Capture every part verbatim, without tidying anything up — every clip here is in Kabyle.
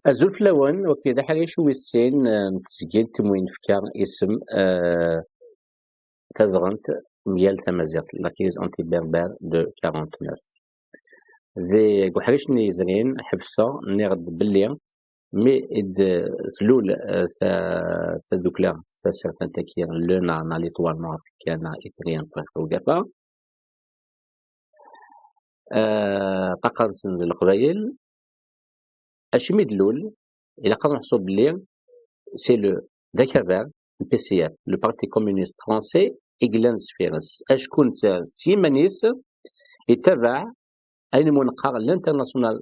Azul fell-awen, wagi d aḥric wis sin, eh, n tesgilt umi nefka isem, eh, Tazɣent mgal tamaziɣt, la crise anti-berbère de quarante-neuf. Deg uḥric-nni yezrin, ḥebseɣ, nniɣ-d belli mi i d-tlul, eh, ta-, tadukla tasertant-agi, l'ENA, neɣ l'Étoile Nord-Africaine, neɣ Itri n Ṭṭiq Ugafa, eh, ṭṭaqa-nsen d Leqbayel. Acimi d-tlul, ilaq ad neḥsu belli c'est le, d akabar n P C F, le Parti Communiste Français, i yellan deffir-s. Acku netta s yiman-is yettabaɛ ayen umi neqqar l'international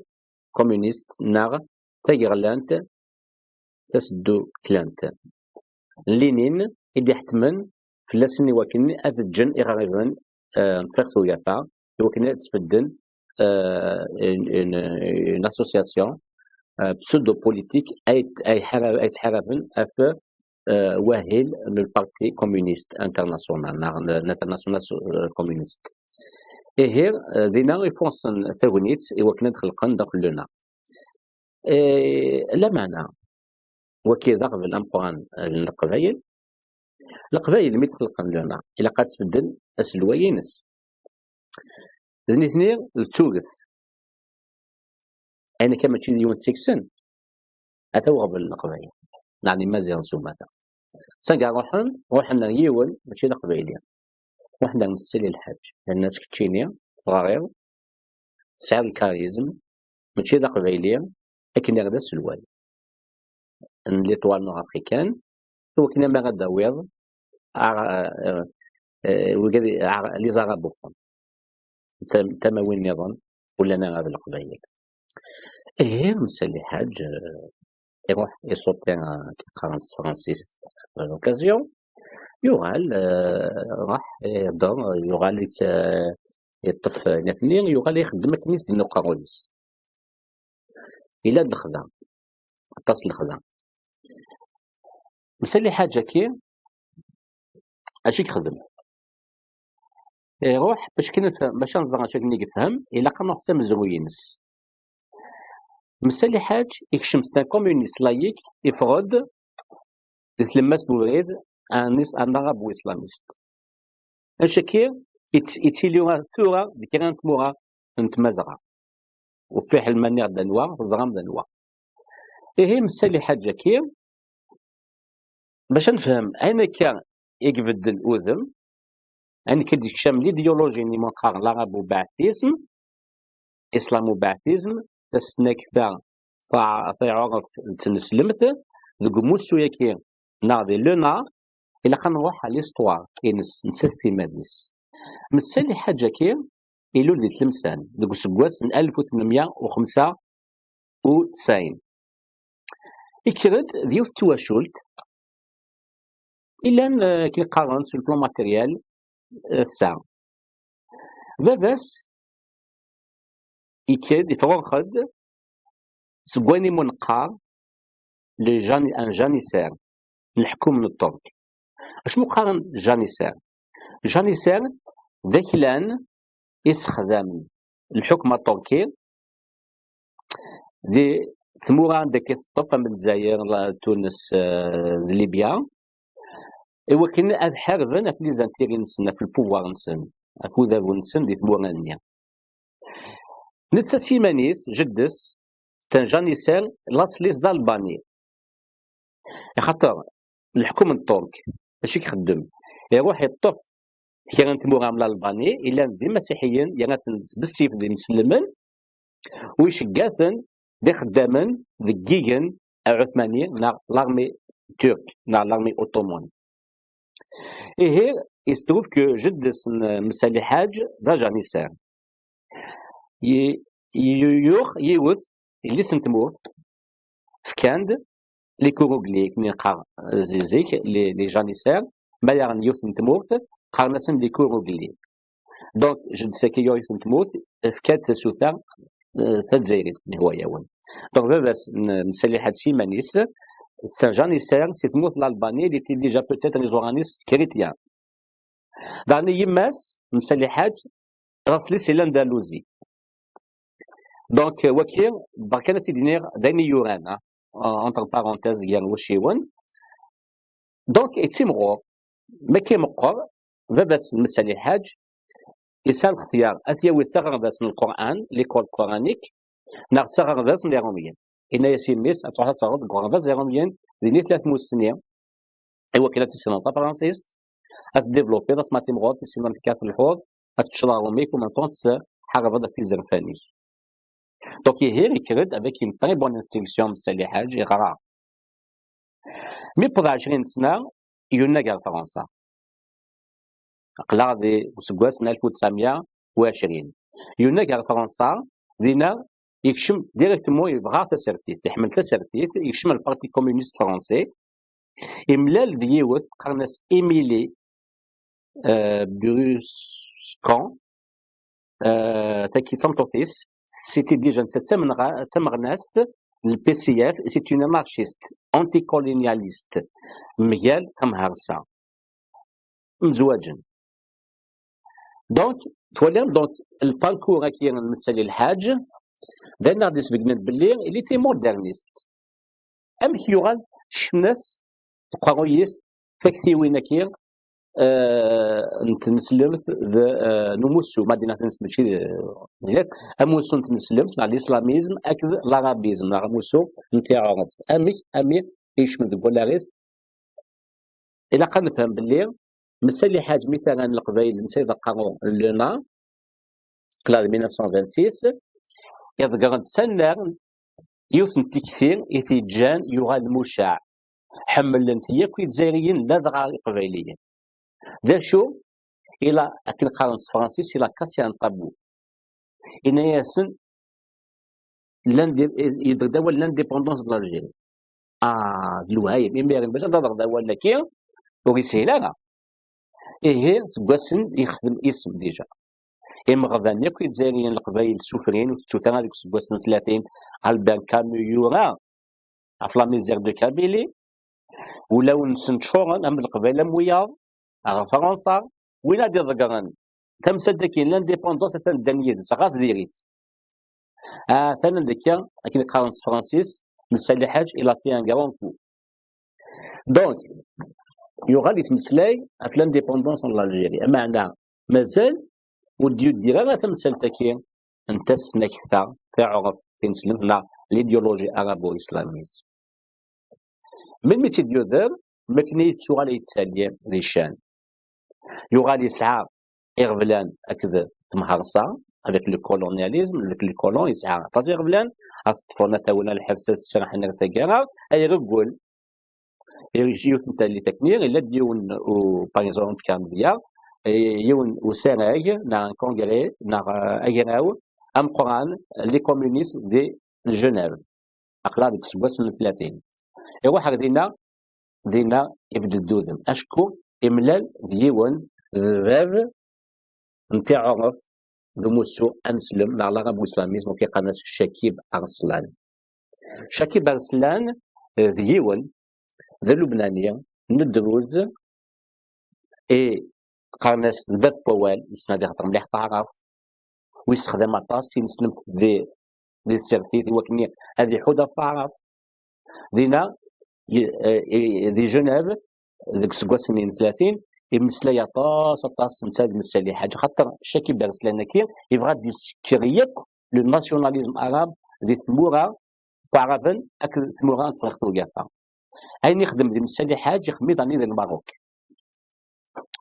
communiste neɣ tageɣlant tasedduklant. Lénine i d-iḥettmen fell-asen i wakken ad ǧǧen iɣerban, eh, n Ṭṭiq Ugafa, i wakken ad sbedden, eh, une, une, une association, eh, pseudo-politique ay, ay ḥara-, ay ttḥaraben ɣef, eh, wahil n le Parti Communiste International, neɣ n International So-, eh, Communiste. Ihi, eh, dinna i fursen tagnit i wakken ad xelqen daxel l'ENA. Eh, lameɛna, wagi d aɣbel ameqqran, eh, n Leqbayel. Leqbayel mi tt-xelqen l'ENA, ilaq ad tbedden aselway-ines. D nitni d tuget. Ayen akka mačči d yiwen seg-sen, ata uɣbel n Leqbayel, neɣ n Imaziɣen s umata. Sanga ruḥen, ruḥen ar yiwen mačči d aqbayli. Ruḥen ar Messali Lḥaǧ, yerna-as keččini, teɣriḍ, tesɛiḍ lkarizm, mačči d aqbayli, akken iɣ d aselway n l'Étoile Nord-Africaine, i wakken amar ad d-tawiḍ ara, eh, eh, wigad, ara, les arabophones, tam-, tamawin nniḍen, ur llan ara d Leqbayel. Ihi, Messali Lḥaǧ, eh, iruḥ, iṣuṭi, eh, akken qqaren s tefransist, à l'occasion, yuɣal, eh, ruḥ, ihedder, yuɣal yett-, eh, yeṭṭef, eh, nitni, yuɣal ixeddem akken i s-d-inna uqerruy-is. Yella d lexda, aṭas n lexda. Messali Lḥaǧ-agi, acu i yexdem? Iruḥ, bac kan nef-, bac ad nẓer acu akken i yefhem, ilaq ad nruḥ s amezruy-ines. Messali Lḥaǧ ikcem, c'est un communiste laïque, iffeɣ-d di tlemmast n ubrid, un is-, un arabo-islamiste. Acaki, itt-, ittili tura di kra n tmura n Tmazɣa. U fiḥel ma nniɣ-d anwa, teẓram d anwa. Ihi, Messali Lḥaǧ-agi, bac ad nefhem ayen akka i ibeddel udem, ayen akka d-ikcam l'idéologie n imuqar, l'arabo-baatisme, islamo-baatisme, tasnakt-a ta-, taɛuṛeft n tneslemt, deg umussu-yagi neɣ di l'ENA, ilaq ad nruḥ à l'histoire-ines, netta s timmad-is. Messali Lḥaǧ-agi, ilul di Tlemsan, deg useggas n alef u tmenmya u xemsa u tesɛin. Ikker-d d yiwet n twacult, illan, eh, akken qqaren, sur le plan matériel, eh, tesɛa. Baba-s ikker-d, ifrurex-d seg wayen imu neqqar le jani-, un janissaire n leḥkum n Ṭṭerk. Acu mu qqaren janissaire? Janissaire d aklan i ssexdamen lḥukm aṭerki di tmura anda akka teṭṭef, am Lezzayer, la-, Tunes, eh, d Libya, i wakken ad ḥarben ɣef les intérêts-nsen, ɣef le pouvoir-nsen, ɣef udabu-nsen di tmura-nni. Netta s yiman-is, jeddes, c'est un janissaire, laṣel-is d Albani. Axaṭer leḥkum n Ṭṭerk, acu i ixeddem? Iruḥ iṭṭef kra n tmura am Lalbani, illan d imasiḥiyen, yerna-ten s bessif d imselmen, u icegga-ten d ixeddamen deg yigen aɛutmani neɣ l'armée turque neɣ l'armée ottomane. Ihi, il se trouve que jeddes n Messali Lḥaǧ d ajanissaire. Ye-, ye-, yuɣ yiwet yelli-s n tmurt, fkan-d les Kourouglés, akken i neqqar zi-, zik, les, les janissaires, ma yaɣen yiwet n tmurt, qqaren-asen les Kourouglés. Donc, jeddes-agi yuɣ yiwet n tmurt, fkan-d tasuta, eh, tazzayrit, lehwa-yawen. Donc, baba-s n Messali Lḥaǧ s yiman-is, c'est un janissaire, si tmurt n l'Albanie, il était déjà peut-être iẓuran-is chrétien. Daɣen yemma-s, Messali Lḥaǧ, laṣel-is si l'Andalousie. Donc, euh, waki, berka ad tt-id-iniɣ d ayen i yuran, hein, entre parenthèses, gar wacciwen. Donc, ittimɣur, ma akka meqqer, baba-s n Messali Lḥaǧ, yesɛa lextyar ad t-yawi s aɣerbaz n Lqur'an, l'école coranique, neɣ s aɣerbaz n Iṛumyen. Yenna-yas i mmi-s ad truḥ ad taɣeḍ deg uɣerbaz n Iṛumyen, din i tella tmussni, i wakken ad tissineḍ tafransist, ad tdivlupiḍ asma timɣur, tissineḍ amek ad telḥuḍ, ad teččeḍ aɣrum-ik, u même temps ad tḥarbeḍ ɣef yizerfan-ik. Donc ihi, yekker-d avec une très bonne instruction Messali Lḥaǧ, yeɣra. Mi yewweḍ ɛecrin sna, yunnag ar Fransa. Aql-aɣ di useggas n alef u tesɛemya u ɛecrin. Yunnag ar Fransa, dinna yekcem directement, yebɣa tasertit, iḥemmel tasertit, yekcem le Parti communiste français, imlal d yiwet qqaren-as Émilie, euh, Bruscan, euh, tagi d tameṭṭut-is, c'était déjà nettat d tamenɣa-, d tameɣnast n le P C F, c'est une anarchiste, anticolonialiste, mgal tamhersa. Mzwaǧen. Donc, twaliḍ, donc, le parcours-agi n Messali Lḥaǧ, d ayen ad d-isbeggnen belli il était moderniste. Amek yuɣal ccna-s, uqerruy-is, taktiwin-agi, euh, n tneslemt d, euh, n umussu, ma d-iniɣ tines-, mačči d, euh, amussu n tneslemt, neɣ l'islamisme, akked l'arabisme, neɣ amussu n tiɛuṛabt. Amek, amek i yekcem deg wallaɣ-is? Ilaq ad nefhem belli Messali Lḥaǧ mi t-rran Leqbayel, netta i d aqerru n l'ENA, aql-aɣ di mille neuf cent vingt-six, iḍegger-d s annar yiwet n tikti i t-yeǧǧan yuɣal mucaɛ. Ḥemmlen-t yakk Izzayriyen, ladɣa Iqbayliyen. D acu? Il a, akken qqaren s tefransist, il a cassé un tabou. Yenna-yasen, l'indé-, yedder-d awal l'indépendance de l'Algérie. Ah, d lewhayem. Imiren bac ad d-aḍeɣ d awal-agi, ur yeshil ara. Ihi, seg wassen yexdem isem déjà. Imeɣban yakk Izzayriyen, Leqbayel, sufrin, ur tettut ara deg useggas n tlatin, Albert Camus yura ɣef la misère de Kabylie, ulawen-nsen ččuren am Leqbayel am wiyaḍ, ɣer Fransa, win ad iḍeggren tamsalt-agi n l'indépendance atan ddan yid-s, ɣas diri-t. Atan deg-a, akken i qqaren s tefransist, Messali Lḥaǧ, il a fait un grand coup. Donc, yuɣal yettmeslay ɣef l'indépendance en l'Algérie. Ameɛna, mazal ur d-yuddi ara tamsalt-agi n tasnakta, tiɛuṛabt tineslemt, neɣ l'idéologie arabo-islamiste. Melmi i tt-id-yuder? Makken i yettuɣal yettali di ccan. Yuɣal yesɛa iɣeblan akked temhersa, avec le colonialisme, avec les colons, yesɛa aṭas iɣeblan, ad t-ṭṭfen, ad t-awin ɣer lḥebs, ad t-sraḥen ar taggara, ay ireggel. Yiwet n tallit akken, yella-d yiwen u, par exemple, Kandiya, eh, yiwen usarag, neɣ un congrès, neɣ, eh, agraw ameqqran, les communistes de Genève. Aql-aɣ deg useggas n tlatin. Iruḥ ɣer dinna, dinna ibedd-d udem. Acku imlal d yiwen, d bab n tiɛuṛabt d umussu aneslem, neɣ l'arabo-islamisme, akken qqaren-as Cakib Arslan. Cakib Arslan, eh, d yiwen, d Lubnani, n Druz, i qqaren-as d bab n wawal, yessen ad ihder mliḥ taɛrabt, u yessexdam aṭas tineslemt di, di tsertit, i wakken ad iḥudd ɣef taɛrabt. Dinna, i, i, di Genève, deg useggas-nni n tlatin, imeslay aṭas, aṭas netta d Messali Lḥaǧ, xaṭer Cakib Arslan-agi yebɣa ad d-isekker yakk le nationalisme arabe di tmura n Waɛraben akked tmura n Tefriqt Ugafa. Ayen ixdem di Messali Lḥaǧ, ixdem-it daɣen di Lmerruk.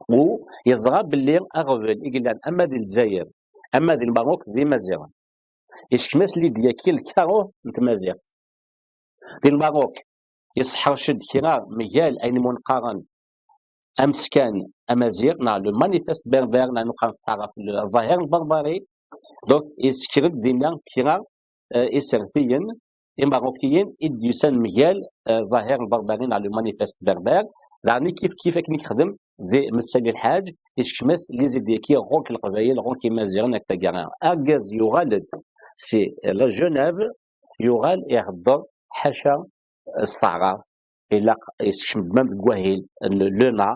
U yeẓra belli aɣbel i yellan ama di Lezzayer, ama di Lmerruk, d Imaziɣen. Yessekcem-as l'idée-agi, lkaruh n tmaziɣt. Di Lmerruk, yesseḥrec-d kra mgal ayen i wen-qqaren ameskan amaziɣ, neɣ le manifeste berbère, neɣ nuqan s taɛrabt le ظاهر البربري. Donc, yessekker-d dinna kra, eh, isertiyen imeṛṛukiyen i d-yusan mgal, eh, ظاهر البربري neɣ le manifeste berbère. Daɣen kif kif akken i yexdem di Messali Lḥaǧ, yessekcem-as les idées-agi ɣur-k Leqbayel, ɣur-k Imaziɣen, ak taggara. Argaz yuɣal-d si la Genève, yuɣal ihedder ḥaca s taɛrabt, ilaq yessekcem-d même deg wahil n l'ENA,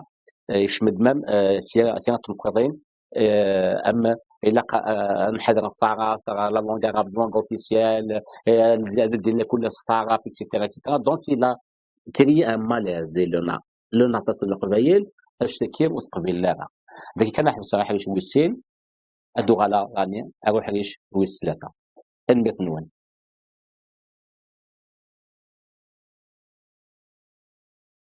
eh, yekcem-d même, eh, kra, kra n tneqqiḍin, eh, am ilaq, euh, ad nḥader ɣef taɛrabt, la langue arabe, langue officielle, euh, ad d-ddin kul s taɛrabt, et cetera, et cetera. Donc, il a créé un malaise di l'ENA. L'ENA taṭṭaṣ n Leqbayel, actaki ur teqbil ara. Dagi kan ad ḥebseɣ aḥric wis sin, ad d-uɣaleɣ ɣani ar uḥric wis tlata. Tanemmirt-nwen.